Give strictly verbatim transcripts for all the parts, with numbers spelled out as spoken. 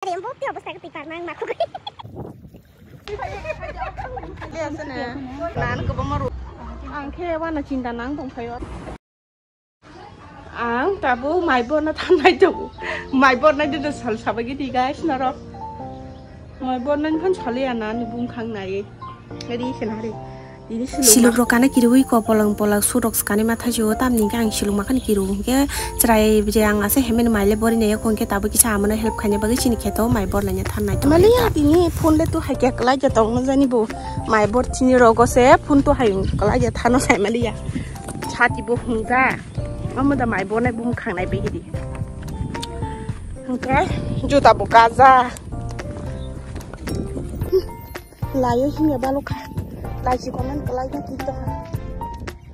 Are, bo te obostha ke tipar nang ma khugui. Nan ko bo maru. Ang khe wana chinta nang tong phaio. Ang tabuk mai borna thangnai tongo. Mai bornai de sal sabai gidi guys norok. Mai bornai phan saliya na ni bumkhang nai. Ri khe na ri. Siluk rok kana kiriwi ko polong polong surok skani matha jio tamni khe ang siluk makhani kiriwi hwnkhe chwrai je ang ase hemen maile bori nai yakho hwnkhe tabuk kisa amano help khaina bagwi chini kheto mai bor laina thangnai tongo. Maliya tini phone le tu hai khe kwlai ja tong no jani bo mai bor chini rogo se phone tu hai kwlai ja thano sai maliya. Sati bo hwnga amo da mai bor nai bumkhang nai begidi hwnkhe juta bo kaja. Layo himya balokha. Lachi koman kalai na kito.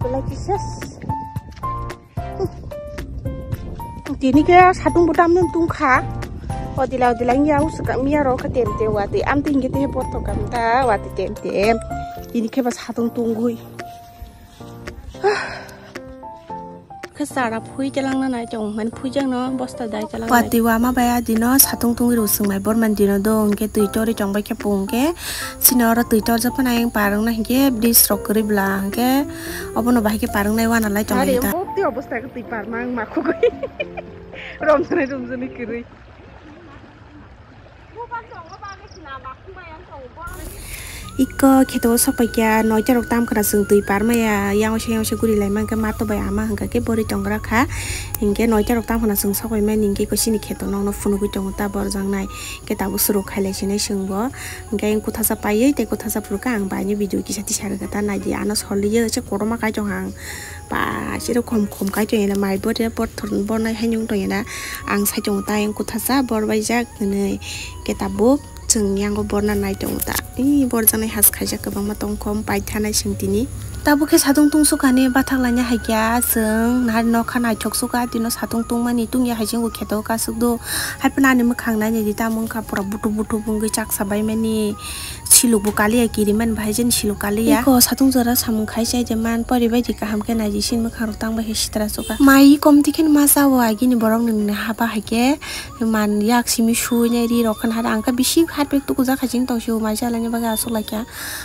Kalai kises. Tini ke satung butam nung tungkha. Odila odila ngi au suka miya ro ka tem tem wati. Am tinggi te porto kam ta wati tem tem. Tini ke ba satung tunggui. Khe chara phui chalangna nai tong mani phuijakno bosta dai chalangna nai. Wati wama bai adino satung tungwi rw swngmai bormani dino do hwnkhe twi torwi tongbai khe pung khe sini oro twi torjak phano ayang parwngna hinkhe bridge rok kwrwi bla hinkhe obono bahai khe parwngnai wana lai tongmani ta. Bukti obostha khe twi parma ang makhugwi romjani romjani kwrwi. Iko kheto o sokpai kya noita rok tam khna chwng twi par maya yang se yang se guri lai mankhe mato bai ama hwnkha khe bori tongra kha hinkhe noita rok tam khna chwng sokpai mani hinkhe iko chini kheto nokno phunugwi tongo ta borjak nai khe tabuk suruk khai lai sinai chwng bo hinkhe ayang kwthasa paiwi tei kwthasa phuru khe ang bai ni video kisa tisa rwkha ta naidi ano soliyo se kotorma kai tongkha ang. Ba, siro khom khom kai tong ena, mai bori pothor bornai hai nung tong ena. Ang sai tongo ta ayang kwthasa bor bai jak hinwi. Khe tabuk chwng yango borna nai tongo ta. Ee, borjaknai has khaijak kwbangma tong khom paithanai chwng tini. Tabuk khe satung tungsukani bathak laina hai khe chwng nahar nokha naithok sukha tino satung tungmani tungya hai chwng bo kheto kasuk do. Hai phano ani mwkhang nainai di tamo wngkha pura buthuk buthuk wngwi chaksa baimani. Siluk bo kaliya kiriman bahai jani siluk kaliya. Iko satung jora samung khai chai de man pori bai di kaham khe naidi sin mwkhang rok tang bai khe sitra suka. Mai kom tikhen ma cha o agini borok ni haba hai khe man yak simi sui nai ri rok khan har ang khe bisi heart beat tuku jak hai chini tong si o mai cha laini bagwi aswk lai kha.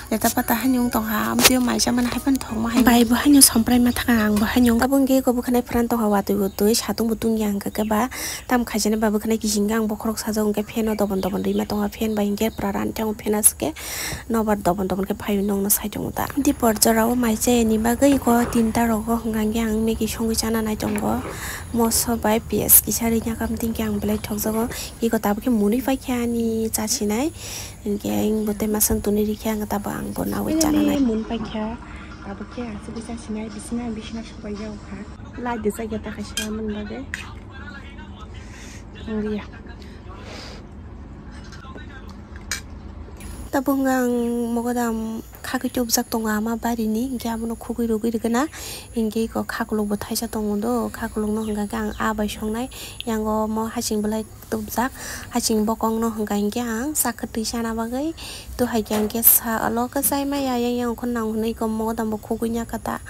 Leta pata hani wng tong ha amtwi o mai cha man hai phano thok ma hai. Bai bo hani somprai ma thang ang bo hani wng. Abo wngkhe iko bwkhanai pran tong ha watwi utwi satung bo tungya hwnkha khe ba. Tam khaijani ba bwkhwnai kiching ang bokhorok sajak hwnkhe fan o dobon dobon rima tongo fan bai hwnkhe pura rani thango fan aswk khe nobar dobon dobon khe phaio nongno sai tongo ta. Dipor jorao mai chayani bagwi iko tinta rogo hwnkha hwnkhe ang Maggie songwi chana nai tongo moso bai piyaj kisa rina kam tingkhe ang belai thokjago iko tabukhe mwnwi paikhe ani chasinai hwnkhe ang bo tei masang tuni rikhe ang tabo ang bo nawi chana nai. Mwnwi paikha tabukhe aswk khe chasinai bisina bisina sobai jago kha lai de chaya ta kaisa mwnwi bagwi. Wngya. Tabuk ang mogodam khakui tubjak tongo ama barini, hinkhe abono khugui rwgui rwgwna, hinkhe iko khaklok bo thaisa tongo do, khaklok no hinkha khe ang aa bai songnai, yango omo haching belai tubjak, haching bokong no hinkha hinkhe ang chakha twi chana bagwi, to hai khe ang khe sa alo khe chai maya, yang yang khe nang hinwi iko mogodam bo khugui ya kha ta,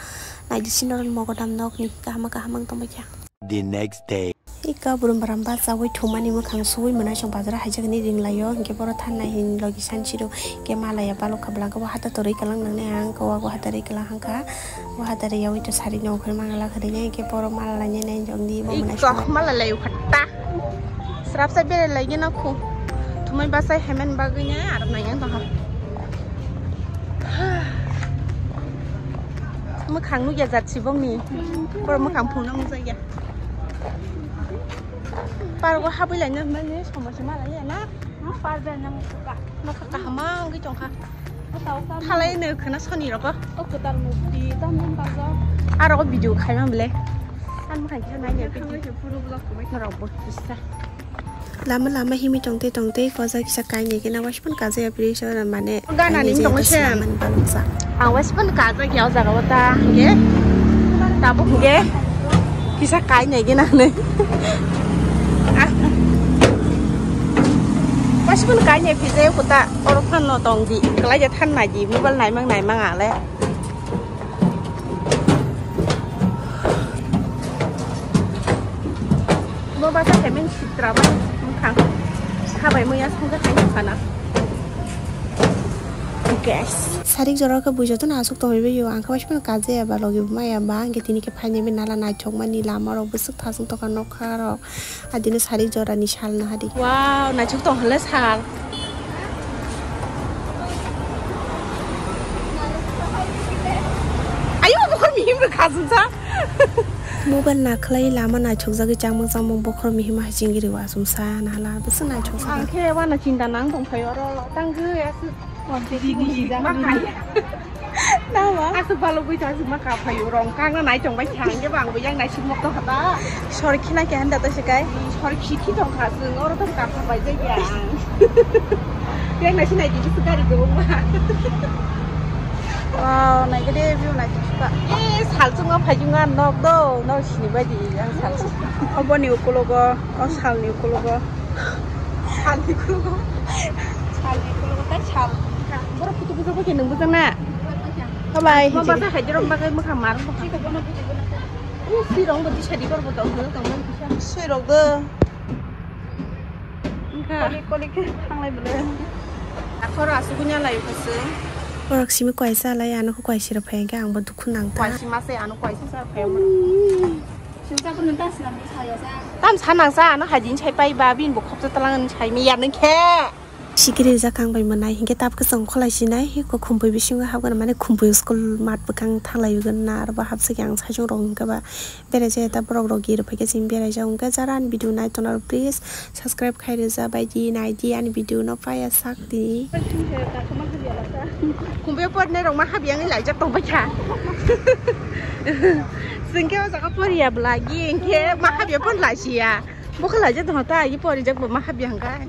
naidi sini oro mogodam nokni kaham kaham ang tongbai kha. The next day. Ika burum baram bachawi thumani mwkhang suwi mwnai song bazar haijakni ringlaio, hinkhe boro thanai hin logi sanchiro, hinkhe malaya balokha bwlangkhe bo hata torwi kwlang nangnai ang, khe wago hata rwi kwlang hangkha, bo hata rwi yawi to sari nongkhorwi mangala khwrwinai, hinkhe boro mala lainai nai jongni bo mwnai song. Mala lai ukhatta. Srapsa bere laigena khu. Thumai bachai hemen bagwinai aram nai ang tongkha. Mwkhang nukya jat sibongni. Boro mwkhang phungna mungjakya. Pargo habwi laina mani somoi se malaya na. Parbe nang suka. Nokha kahama wngwi tongkha. Thalai no khwna soni rogo. O kwtal mukti tam nang pargo. Aro video khaima bele. An mwkhang kisa nai ya. Norok bo kisa. Lama lama himwi tongtwi tongtwi koja kisa kainwi khe na waispan kajaya bridge o mane. Gana ni tongma se. Ang waispan kajak ya o jaga o ta hingke. Tabuk hingke kisa kainwi khe na ne. Waispan kainwi phijai o kota oro phan no tong di. Kwlai ja than nai di mobile naimang naimang ale. Bo basa hemen sitra ba mkhang. Habai muya songkha thai sana. Yes. Sarik jora khe bui jotono aswk tongwi bai o. Ang khe waisa phano kajaya ba logi bo maya ba. Ang khe tini khe phainai bai nala naithok mani lama rok bwswk thaswng tongkha nokha rok. Adino sarik jora ni sal na hari. Wow, naithok tong hale sal. Ayo, bukhur mihim rwkha sungsa. Mobile nakhlai lama naithokjagwi changmang changmang bokhorok mihima hai chingiri o aswk sa nahla bwswk naithok sa. Ang khe wana chinta nang tongphai oro tangkhe aswk. Nama? Aswk balugwi tong aswk ma kaphaio rong kangna nai tongbai thang khe bang bo yang naisik mok tongkha ta. Sor khina khe handa to sikai. Sor khithi tongkha chwng oro tong kapha bai jai ya ang. Yang naisik nai di bwswk gari gobong ma. Wow, naikhe de view naithoksukha. Eh, salchungo phaijunga nok do, nok sini baidi ang salchung. Oboni ukulogo, o salni ukulogo. Salni ukulogo. Salni ukulogo tai sal. Borok kutu kutu bo khe nung bujang na. Bye bye. Mo bata hai jorok bagai mokha mar. Chiko bono kutu bono. Uh, sirong bo tisadi bor bo tong tong tong. Sirok do. Wngkha. Kolik, kolik khe thanglai bwle. Akhoro asugwi nalai kha chwng. Borok simi kwaisa lai, ano khe kwaisa rw phai hwnkhe ang bo dukhu nang ta. Kwaisa ma se ano kwaisa sa phai mo. Tam sa nang sa ano hajin sai pai ba bin bo khopsa talang sai mi ya nang khe. Sikiri rijak ang bai mwnai hinkhe tab khe chwng kholai sinai ko khumpui bisingo habgana mane khumpui school mat bwkang thanglai gana aro bo hapsakhe ang saichung rok hwnkhe ba. Berai jaya ta borok rok gir phaikhe chini berai jak hwnkhe jara ani video nai tongnai rok please subscribe khai rwja bai di nai di ani video no paya sak di. Khumbe porne rok ma habi ang lai jak tong bai kha. Singke o jaga poriya bla gi ingke ma habi pon lai siya. Bo kha lai jak tong ta gi pori jak bo ma habi ang kai.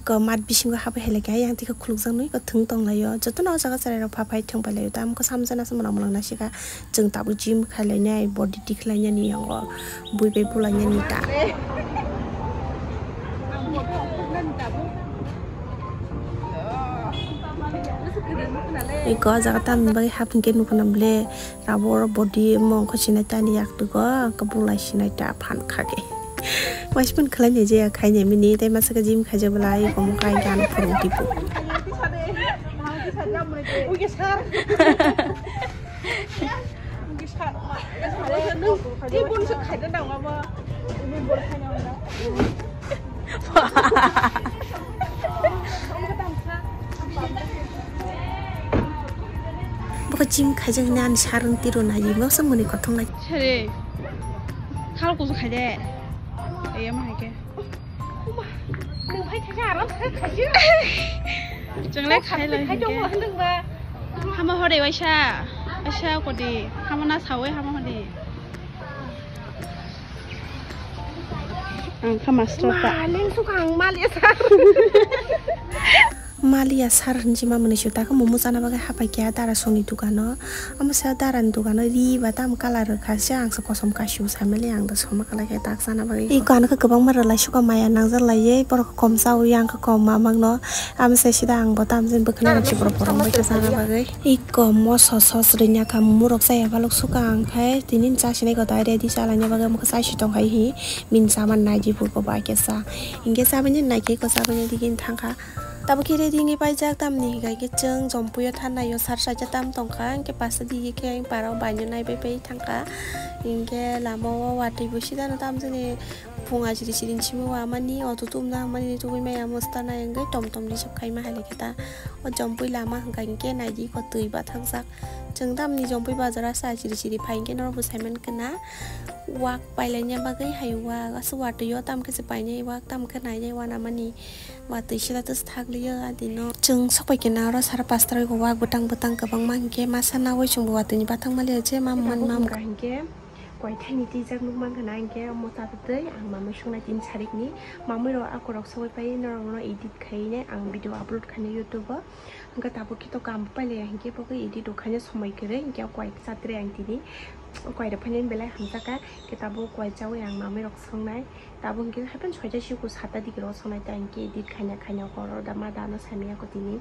Ko mat bisingo habai hai lai kha yang tiko khuluk jak nui ko thung tong lai o joto no o jaga cherai rok pha phai thung pai lai o ta am ko samjana se mwnang mwnang na sika. Chwng tabuk gym khlainai, body tikhlainani yango bui bai bulainani ta. Eko o jaga tamni bagwi hap hinkhe nukuna bwle rabo oro body mongkho sinai tani yaktugo, khe bulai sinai ta phan kha khe. Waispan khlainai je khainai mini tei masa khe gym khaijak bwlai eko mokhe ang phurung tipo. Bo gym khaijak hinwi ani sarung tiro nai masa muni kothok nai. Sare. Khal kusu khaide. Eya ma haike. Nung phai khaikhe aram se khaisi. Chwngle khai lai khai tong hinke. Hama hore waisa. Waisa kodi. Hama na sawi hama hore. Ang kha master ta. Maleng sukang malia sar. Malia sar hinwi ma mwnwi sio ta khe momo chana bagwi hapai kha dara songni dukano. Omo se dara ni dukano ri ba tamo colour rwkha se ang se kosom kasio sai mali ang da soma kalai khe tak chana bagwi. Iko ano khe kwbangma rwlai suka maya nangjak laiwi borok kom chawi ang khe kom ma mangno. Amo se sida ang bo tamo jani bwkhwnai rok se borok borok bai khe chana bagwi. Iko moso sos rwnya kha murok chaya balok suka ang khai tini cha sinai ko dai ready cha laina bagwi omo khe chai si tong khai hi min cha man nai di phuko bai khe cha. Hinkhe chabani nai khe ko chabani digi thang kha. Tabuk khe ready wngwi paijak, tamni hinkhe chwng Jompuio thanai o sar saija tam tongkha, hinkhe pasta digi khe parao baino naibai pai thangkha. Hinkhe lama o watwi bo sidano tamjani phung ajri siri simi wamani auto tumna mani tugui maya mwsta nai wngwi tom tom risok khaima hai lai khe ta. O Jompui lama hwnkha hinkhe naidi iko twi bathangjak. Chwng tamni Jompui bazar asa ajri siri phai hinkhe norokbo saiman khna. Wak pailaina bagwi hai wak asa watwi o tamkhe se painai wak tamkhe nainai wanamani. Watwi sida twsthak liya adino. Chwng sokpai khe na oro sara pasta roi wak bwtang bwtang kwbangma hinkhe masa nawi chwngbo watwi ni bathang maliya je mam man mam. Hinkhe koithaini twijak nukmankha na hinkhe mocha twi ang mamwi songna tin sarikni mamwi rok akorok sogwi pai norokno edit khainai ang video upload khainai YouTube o. Hinkhe tabuk khe to kam pailaiya hinkhe bo khe edit rok khaina somoi kwrwi hinkhe koi kisa tre ang tini koi rok phainani belai hamjakha hinkhe tabuk koi chawi ang mamwi rok songnai. Tabuk hinkhe hapheno soita siko sata digi rok songnai ta hinkhe edit khaina khaina horo da ma dano saimanya ko tini.